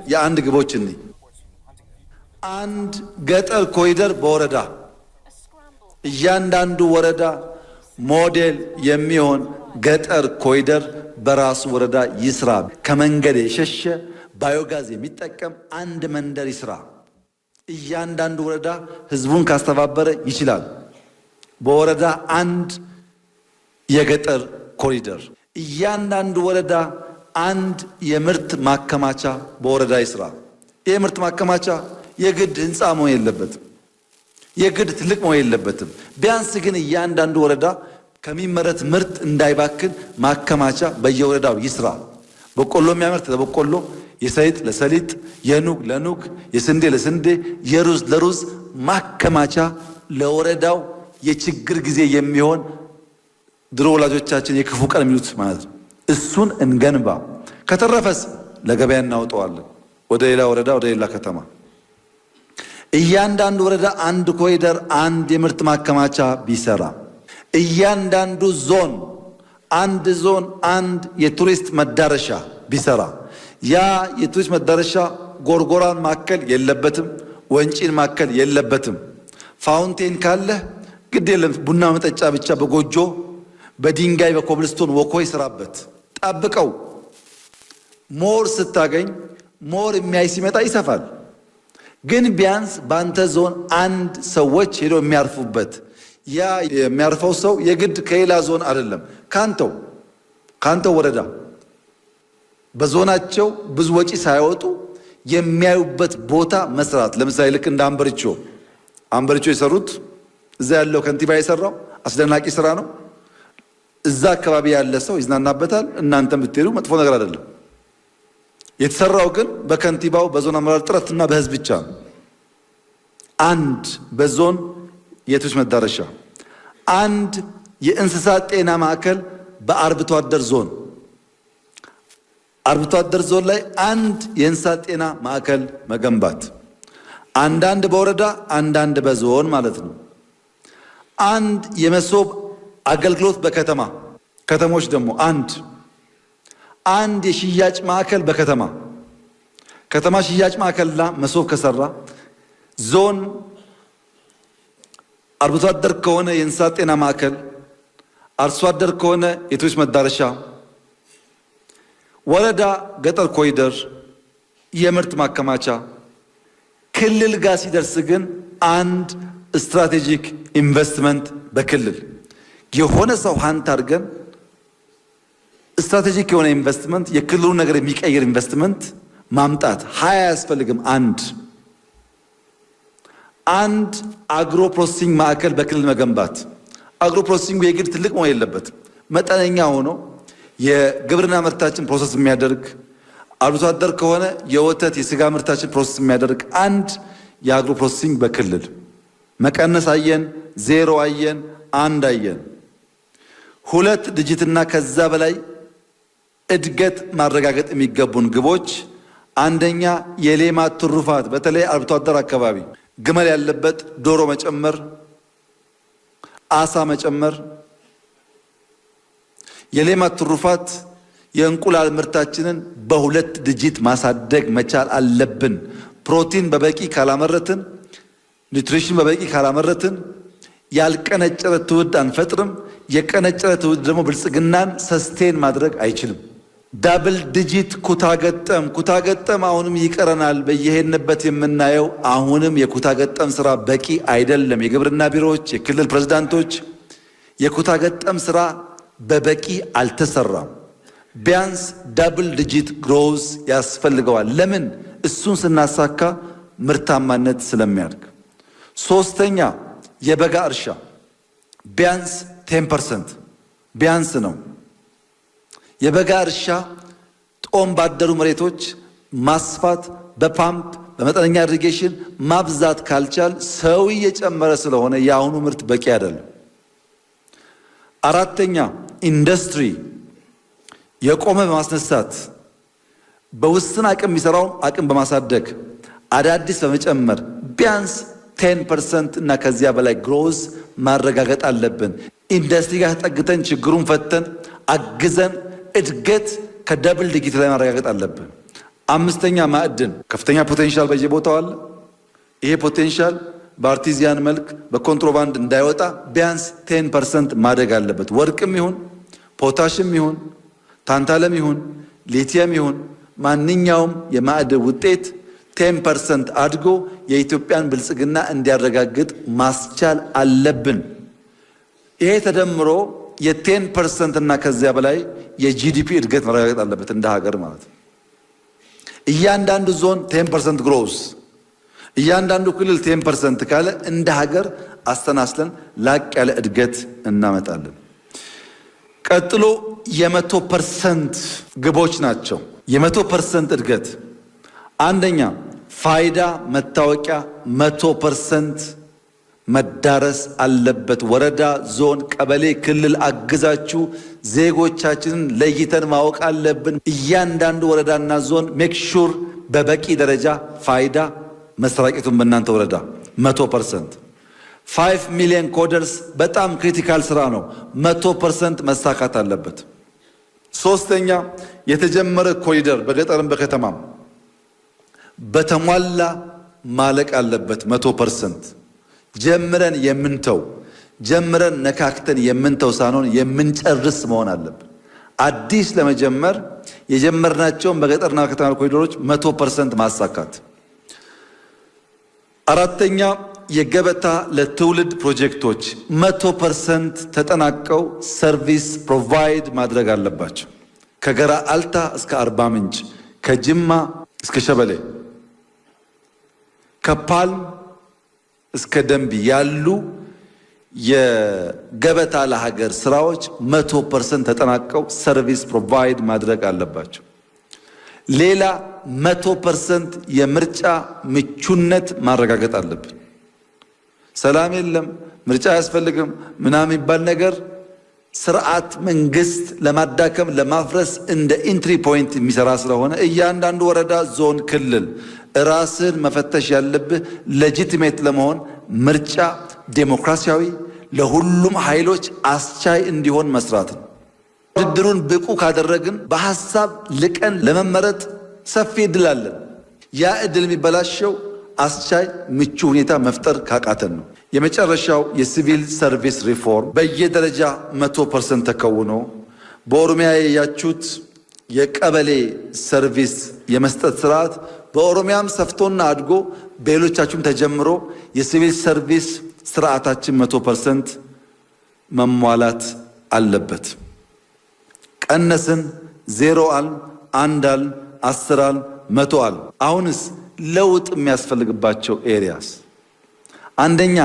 የአንድ ግቦች እንይ። አንድ ገጠር ኮሪደር በወረዳ፣ እያንዳንዱ ወረዳ ሞዴል የሚሆን ገጠር ኮሪደር በራሱ ወረዳ ይስራ። ከመንገድ የሸሸ፣ ባዮጋዝ የሚጠቀም አንድ መንደር ይስራ። እያንዳንዱ ወረዳ ህዝቡን ካስተባበረ ይችላል። በወረዳ አንድ የገጠር ኮሪደር፣ እያንዳንዱ ወረዳ አንድ የምርት ማከማቻ በወረዳ ይስራ። ይህ የምርት ማከማቻ የግድ ህንፃ መሆን የለበትም። የግድ ትልቅ መሆን የለበትም። ቢያንስ ግን እያንዳንዱ ወረዳ ከሚመረት ምርት እንዳይባክን ማከማቻ በየወረዳው ይስራ። በቆሎ የሚያመርት ለበቆሎ፣ የሰሊጥ ለሰሊጥ፣ የኑግ ለኑግ፣ የስንዴ ለስንዴ፣ የሩዝ ለሩዝ ማከማቻ ለወረዳው የችግር ጊዜ የሚሆን፣ ድሮ ወላጆቻችን የክፉ ቀን የሚሉት ማለት ነው። እሱን እንገንባ። ከተረፈስ ለገበያ እናውጠዋለን፣ ወደ ሌላ ወረዳ፣ ወደ ሌላ ከተማ። እያንዳንዱ ወረዳ አንድ ኮሪደር፣ አንድ የምርት ማከማቻ ቢሰራ፣ እያንዳንዱ ዞን አንድ ዞን አንድ የቱሪስት መዳረሻ ቢሰራ፣ ያ የቱሪስት መዳረሻ ጎርጎራን ማከል የለበትም፣ ወንጪን ማከል የለበትም። Fountain ካለህ ግድ የለም፣ ቡና መጠጫ ብቻ በጎጆ፣ በድንጋይ፣ በ cobblestone walkway ስራበት፣ ጠብቀው። More ስታገኝ፣ more የሚያይ ሲመጣ ይሰፋል። ግን ቢያንስ በአንተ ዞን አንድ ሰዎች ሄደው የሚያርፉበት፣ ያ የሚያርፈው ሰው የግድ ከሌላ ዞን አይደለም፣ ካንተው ወረዳ በዞናቸው ብዙ ወጪ ሳያወጡ የሚያዩበት ቦታ መስራት። ለምሳሌ ልክ እንደ አንበርቾ፣ አንበርቾ የሰሩት፣ እዛ ያለው ከንቲባ የሰራው አስደናቂ ስራ ነው። እዛ አካባቢ ያለ ሰው ይዝናናበታል። እናንተም ብትሄዱ መጥፎ ነገር አይደለም። የተሰራው ግን በከንቲባው፣ በዞን አመራር ጥረትና በህዝብ ብቻ ነው። አንድ በዞን የቱሪስት መዳረሻ፣ አንድ የእንስሳት ጤና ማዕከል በአርብቶ አደር ዞን፣ አርብቶ አደር ዞን ላይ አንድ የእንስሳት ጤና ማዕከል መገንባት፣ አንዳንድ በወረዳ፣ አንዳንድ በዞን ማለት ነው። አንድ የመሶብ አገልግሎት በከተማ፣ ከተሞች ደግሞ አንድ አንድ የሽያጭ ማዕከል በከተማ፣ ከተማ ሽያጭ ማዕከልና መሶብ ከሰራ፣ ዞን አርብቶ አደር ከሆነ የእንስሳት ጤና ማዕከል፣ አርሶ አደር ከሆነ የቱሪስት መዳረሻ፣ ወረዳ ገጠር ኮሪደር፣ የምርት ማከማቻ፣ ክልል ጋር ሲደርስ ግን አንድ strategic investment በክልል የሆነ ሰው hunt አድርገን strategic የሆነ ኢንቨስትመንት፣ የክልሉን ነገር የሚቀይር ኢንቨስትመንት ማምጣት። 20 አያስፈልግም። አንድ አንድ agro processing ማዕከል በክልል መገንባት። Agro processing ኡ የግድ ትልቅ መሆን የለበትም። መጠነኛ ሆኖ የግብርና ምርታችን process የሚያደርግ፣ አርብቶ አደር ከሆነ የወተት፣ የስጋ ምርታችን process የሚያደርግ አንድ የ agro processing በክልል። መቀነስ አየን፣ 0 አየን፣ አንድ አየን። ሁለት digit ና ከዛ በላይ እድገት ማረጋገጥ የሚገቡን ግቦች፣ አንደኛ የሌማት ትሩፋት፣ በተለይ አርብቶ አደር አካባቢ ግመል ያለበት ዶሮ መጨመር፣ አሳ መጨመር፣ የሌማት ትሩፋት የእንቁላል ምርታችንን በሁለት digit ማሳደግ መቻል አለብን። ፕሮቲን በበቂ ካላመረትን፣ nutrition በበቂ ካላመረትን ያልቀነጨረ ትውልድ አንፈጥርም። የቀነጨረ ትውልድ ደግሞ ብልጽግናን sustain ማድረግ አይችልም። Double digit ኩታ ገጠም፣ ኩታ ገጠም አሁንም ይቀረናል። በየሄድንበት የምናየው አሁንም የኩታ ገጠም ስራ በቂ አይደለም። የግብርና ቢሮዎች፣ የክልል ፕሬዝዳንቶች፣ የኩታ ገጠም ስራ በበቂ አልተሰራም። ቢያንስ double digit growth ያስፈልገዋል። ለምን? እሱን ስናሳካ ምርታማነት ስለሚያድግ። ሶስተኛ የበጋ እርሻ ቢያንስ 10% ቢያንስ ነው። የበጋ እርሻ ጦም ባደሩ መሬቶች ማስፋት፣ በፓምፕ፣ በመጠነኛ irrigation ማብዛት ካልቻል ሰው እየጨመረ ስለሆነ የአሁኑ ምርት በቂ አይደለም። አራተኛ ኢንዱስትሪ የቆመ በማስነሳት፣ በውስን አቅም የሚሰራውን አቅም በማሳደግ፣ አዳዲስ በመጨመር ቢያንስ 10% እና ከዚያ በላይ growth ማረጋገጥ አለብን። ኢንዱስትሪ ጋር ተጠግተን፣ ችግሩን ፈተን፣ አግዘን እድገት ከ double digit ላይ ማረጋገጥ አለብን። አምስተኛ ማዕድን ከፍተኛ potential በየቦታው አለ። ይሄ potential በ artisanal መልክ በኮንትሮባንድ እንዳይወጣ ቢያንስ 10% ማደግ አለበት። ወርቅም ይሁን ፖታሽም ይሁን ታንታለም ይሁን ሊቲየም ይሁን ማንኛውም የማዕድን ውጤት 10% አድጎ የኢትዮጵያን ብልጽግና እንዲያረጋግጥ ማስቻል አለብን። ይሄ ተደምሮ የ 10% እና ከዚያ በላይ የ GDP እድገት መረጋገጥ አለበት እንደ ሀገር ማለት ነው። እያንዳንዱ ዞን 10% growth፣ እያንዳንዱ ክልል 10% ካለ እንደ ሀገር አሰናስለን ላቅ ያለ እድገት እናመጣለን። ቀጥሎ የ100% ግቦች ናቸው። የ100% እድገት አንደኛ ፋይዳ መታወቂያ 100% መዳረስ አለበት። ወረዳ፣ ዞን፣ ቀበሌ፣ ክልል አግዛችሁ ዜጎቻችንን ለይተን ማወቅ አለብን። እያንዳንዱ ወረዳና ዞን make sure በበቂ ደረጃ ፋይዳ መሰራጨቱን በእናንተ ወረዳ 100%። 5 million coders በጣም critical ስራ ነው። 100% መሳካት አለበት። ሶስተኛ የተጀመረ ኮሪደር በገጠርም በከተማም በተሟላ ማለቅ አለበት። 100% ጀምረን የምንተው፣ ጀምረን ነካክተን የምንተው ሳንሆን የምንጨርስ መሆን አለብን። አዲስ ለመጀመር የጀመርናቸውን በገጠርና በከተማ ኮሪደሮች 100% ማሳካት። አራተኛ የገበታ ለትውልድ ፕሮጀክቶች 100% ተጠናቀው service provide ማድረግ አለባቸው። ከገራ አልታ እስከ አርባ ምንጭ፣ ከጅማ እስከ ሸበሌ፣ ከፓልም እስከ ደንቢ ያሉ የገበታ ለሀገር ስራዎች 100% ተጠናቀው service provide ማድረግ አለባቸው። ሌላ 100% የምርጫ ምቹነት ማረጋገጥ አለብን። ሰላም የለም፣ ምርጫ አያስፈልግም ምናምን የሚባል ነገር ስርዓት መንግስት ለማዳከም ለማፍረስ እንደ entry point የሚሰራ ስለሆነ እያንዳንዱ ወረዳ፣ ዞን፣ ክልል ራስን መፈተሽ ያለብህ legitimate ለመሆን ምርጫ ዴሞክራሲያዊ ለሁሉም ኃይሎች አስቻይ እንዲሆን መስራት ነው። ውድድሩን ብቁ ካደረግን በሀሳብ ልቀን ለመመረጥ ሰፊ እድል አለን። ያ እድል የሚበላሸው አስቻይ ምቹ ሁኔታ መፍጠር ካቃተን ነው። የመጨረሻው የ civil service reform በየደረጃ 100% ተከውኖ በኦሮሚያ ያያችሁት የቀበሌ service የመስጠት ስርዓት በኦሮሚያም ሰፍቶና አድጎ በሌሎቻችሁም ተጀምሮ የ civil service ስርዓታችን 100% መሟላት አለበት። ቀነስን፣ ዜሮ አል፣ አንድ አል፣ 10 አል፣ 100 አል። አሁንስ ለውጥ የሚያስፈልግባቸው areas አንደኛ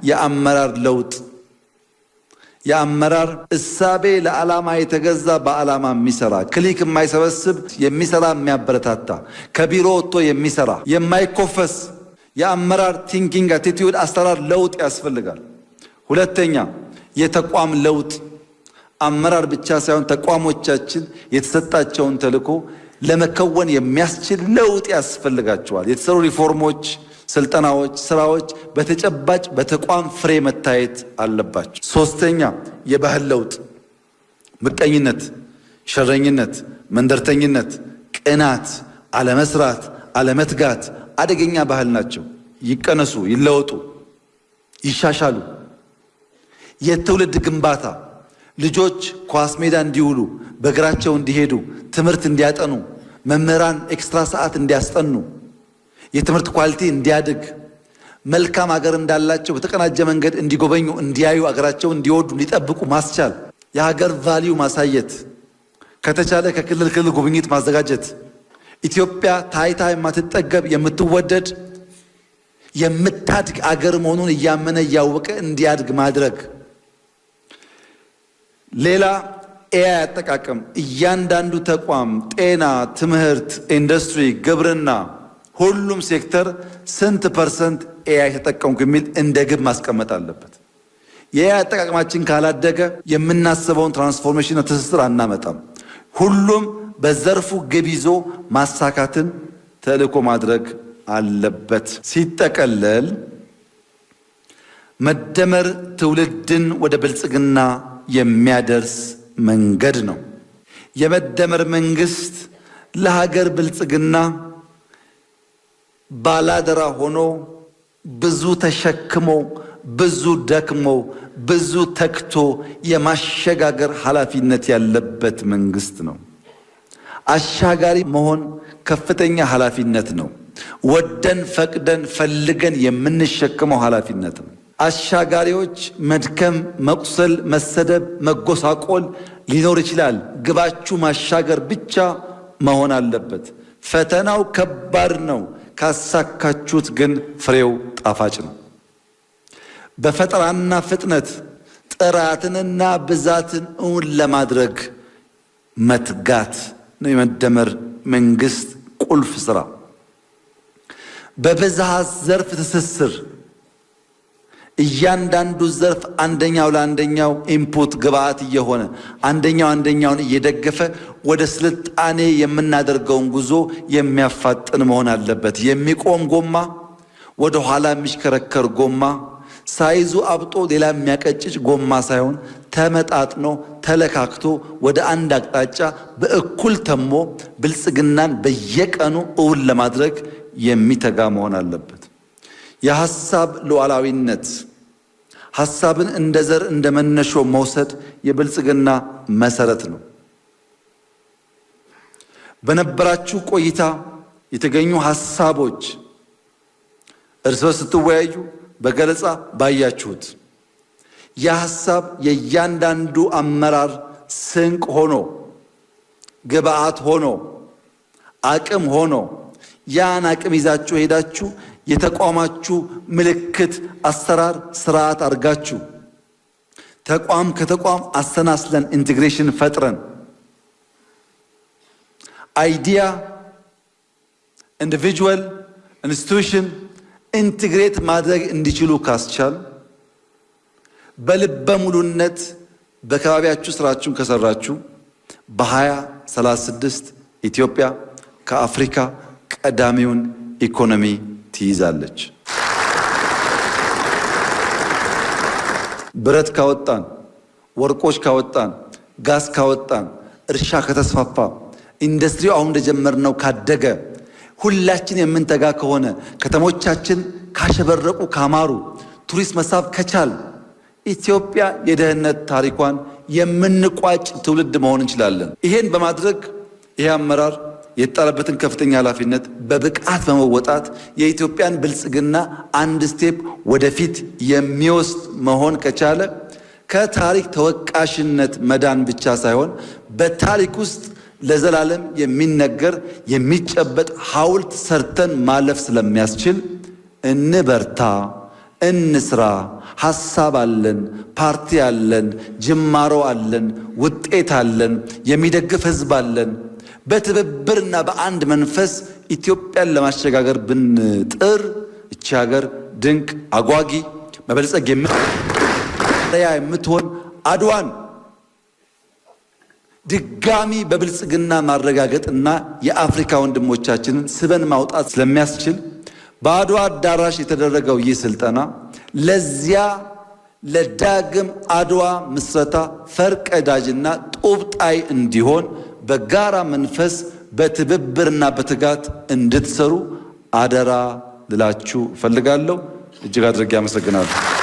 የአመራር ለውጥ፣ የአመራር እሳቤ ለዓላማ የተገዛ፣ በዓላማ የሚሰራ፣ clique የማይሰበስብ፣ የሚሰራ የሚያበረታታ፣ ከቢሮ ወጥቶ የሚሰራ፣ የማይኮፈስ የአመራር thinking፣ attitude፣ አሰራር ለውጥ ያስፈልጋል። ሁለተኛ የተቋም ለውጥ፣ አመራር ብቻ ሳይሆን ተቋሞቻችን የተሰጣቸውን ተልዕኮ ለመከወን የሚያስችል ለውጥ ያስፈልጋቸዋል። የተሰሩ ሪፎርሞች፣ ስልጠናዎች፣ ስራዎች በተጨባጭ በተቋም ፍሬ መታየት አለባቸው። ሶስተኛ የባህል ለውጥ፣ ምቀኝነት፣ ሸረኝነት፣ መንደርተኝነት፣ ቅናት፣ አለመስራት፣ አለመትጋት አደገኛ ባህል ናቸው። ይቀነሱ፣ ይለወጡ፣ ይሻሻሉ። የትውልድ ግንባታ ልጆች ኳስ ሜዳ እንዲውሉ፣ በእግራቸው እንዲሄዱ፣ ትምህርት እንዲያጠኑ፣ መምህራን extra ሰዓት እንዲያስጠኑ፣ የትምህርት quality እንዲያድግ፣ መልካም አገር እንዳላቸው በተቀናጀ መንገድ እንዲጎበኙ፣ እንዲያዩ፣ አገራቸውን እንዲወዱ፣ እንዲጠብቁ ማስቻል፣ የሀገር value ማሳየት፣ ከተቻለ ከክልል ክልል ጉብኝት ማዘጋጀት፣ ኢትዮጵያ ታይታ የማትጠገብ፣ የምትወደድ፣ የምታድግ አገር መሆኑን እያመነ እያወቀ እንዲያድግ ማድረግ። ሌላ AI አጠቃቀም እያንዳንዱ ተቋም ጤና፣ ትምህርት፣ ኢንዱስትሪ፣ ግብርና፣ ሁሉም ሴክተር ስንት percent AI ተጠቀምኩ የሚል እንደ ግብ ማስቀመጥ አለበት። የ AI አጠቃቀማችን ካላደገ የምናስበውን transformation ትስስር አናመጣም። ሁሉም በዘርፉ ግብ ይዞ ማሳካትን ተልዕኮ ማድረግ አለበት። ሲጠቀለል መደመር ትውልድን ወደ ብልጽግና የሚያደርስ መንገድ ነው። የመደመር መንግስት ለሀገር ብልጽግና ባላደራ ሆኖ ብዙ ተሸክሞ፣ ብዙ ደክሞ፣ ብዙ ተግቶ የማሸጋገር ኃላፊነት ያለበት መንግስት ነው። አሻጋሪ መሆን ከፍተኛ ኃላፊነት ነው። ወደን ፈቅደን ፈልገን የምንሸከመው ኃላፊነት ነው። አሻጋሪዎች መድከም፣ መቁሰል፣ መሰደብ፣ መጎሳቆል ሊኖር ይችላል። ግባችሁ ማሻገር ብቻ መሆን አለበት። ፈተናው ከባድ ነው። ካሳካችሁት ግን ፍሬው ጣፋጭ ነው። በፈጠራና ፍጥነት ጥራትንና ብዛትን እውን ለማድረግ መትጋት ነው የመደመር መንግስት ቁልፍ ስራ። በብዝሃ ዘርፍ ትስስር እያንዳንዱ ዘርፍ አንደኛው ለአንደኛው input ግብአት እየሆነ፣ አንደኛው አንደኛውን እየደገፈ ወደ ስልጣኔ የምናደርገውን ጉዞ የሚያፋጥን መሆን አለበት። የሚቆም ጎማ፣ ወደ ኋላ የሚሽከረከር ጎማ፣ ሳይዙ አብጦ ሌላ የሚያቀጭጭ ጎማ ሳይሆን ተመጣጥኖ ተለካክቶ ወደ አንድ አቅጣጫ በእኩል ተሞ ብልጽግናን በየቀኑ እውን ለማድረግ የሚተጋ መሆን አለበት። የሐሳብ ሉዓላዊነት፣ ሐሳብን እንደ ዘር እንደ መነሾ መውሰድ የብልጽግና መሰረት ነው። በነበራችሁ ቆይታ የተገኙ ሐሳቦች፣ እርስ በርስ ስትወያዩ በገለጻ ባያችሁት የሐሳብ የእያንዳንዱ አመራር ስንቅ ሆኖ፣ ግብአት ሆኖ፣ አቅም ሆኖ፣ ያን አቅም ይዛችሁ ሄዳችሁ የተቋማችሁ ምልክት፣ አሰራር፣ ስርዓት አድርጋችሁ ተቋም ከተቋም አሰናስለን integration ፈጥረን idea፣ individual፣ institution integrate ማድረግ እንዲችሉ ካስቻል፣ በልበ ሙሉነት በከባቢያችሁ ስራችሁን ከሰራችሁ በ2036 ኢትዮጵያ ከአፍሪካ ቀዳሚውን ኢኮኖሚ ትይዛለች። ብረት ካወጣን፣ ወርቆች ካወጣን፣ ጋዝ ካወጣን፣ እርሻ ከተስፋፋ፣ ኢንዱስትሪው አሁን እንደጀመርነው ካደገ፣ ሁላችን የምንተጋ ከሆነ፣ ከተሞቻችን ካሸበረቁ፣ ካማሩ፣ ቱሪስት መሳብ ከቻል ኢትዮጵያ የድህነት ታሪኳን የምንቋጭ ትውልድ መሆን እንችላለን። ይሄን በማድረግ ይሄ አመራር የተጣለበትን ከፍተኛ ኃላፊነት በብቃት በመወጣት የኢትዮጵያን ብልጽግና አንድ step ወደፊት የሚወስድ መሆን ከቻለ ከታሪክ ተወቃሽነት መዳን ብቻ ሳይሆን በታሪክ ውስጥ ለዘላለም የሚነገር የሚጨበጥ ሐውልት ሰርተን ማለፍ ስለሚያስችል እንበርታ፣ እንስራ። ሀሳብ አለን፣ ፓርቲ አለን፣ ጅማሮ አለን፣ ውጤት አለን፣ የሚደግፍ ህዝብ አለን። በትብብርና በአንድ መንፈስ ኢትዮጵያን ለማሸጋገር ብንጥር እቺ ሀገር ድንቅ፣ አጓጊ፣ መበልጸግ የምትሆን አድዋን ድጋሚ በብልጽግና ማረጋገጥና የአፍሪካ ወንድሞቻችንን ስበን ማውጣት ስለሚያስችል በአድዋ አዳራሽ የተደረገው ይህ ስልጠና ለዚያ ለዳግም አድዋ ምስረታ ፈርቀዳጅና ጡብ ጣይ እንዲሆን በጋራ መንፈስ በትብብርና በትጋት እንድትሰሩ አደራ ልላችሁ እፈልጋለሁ። እጅግ አድርጌ አመሰግናለሁ።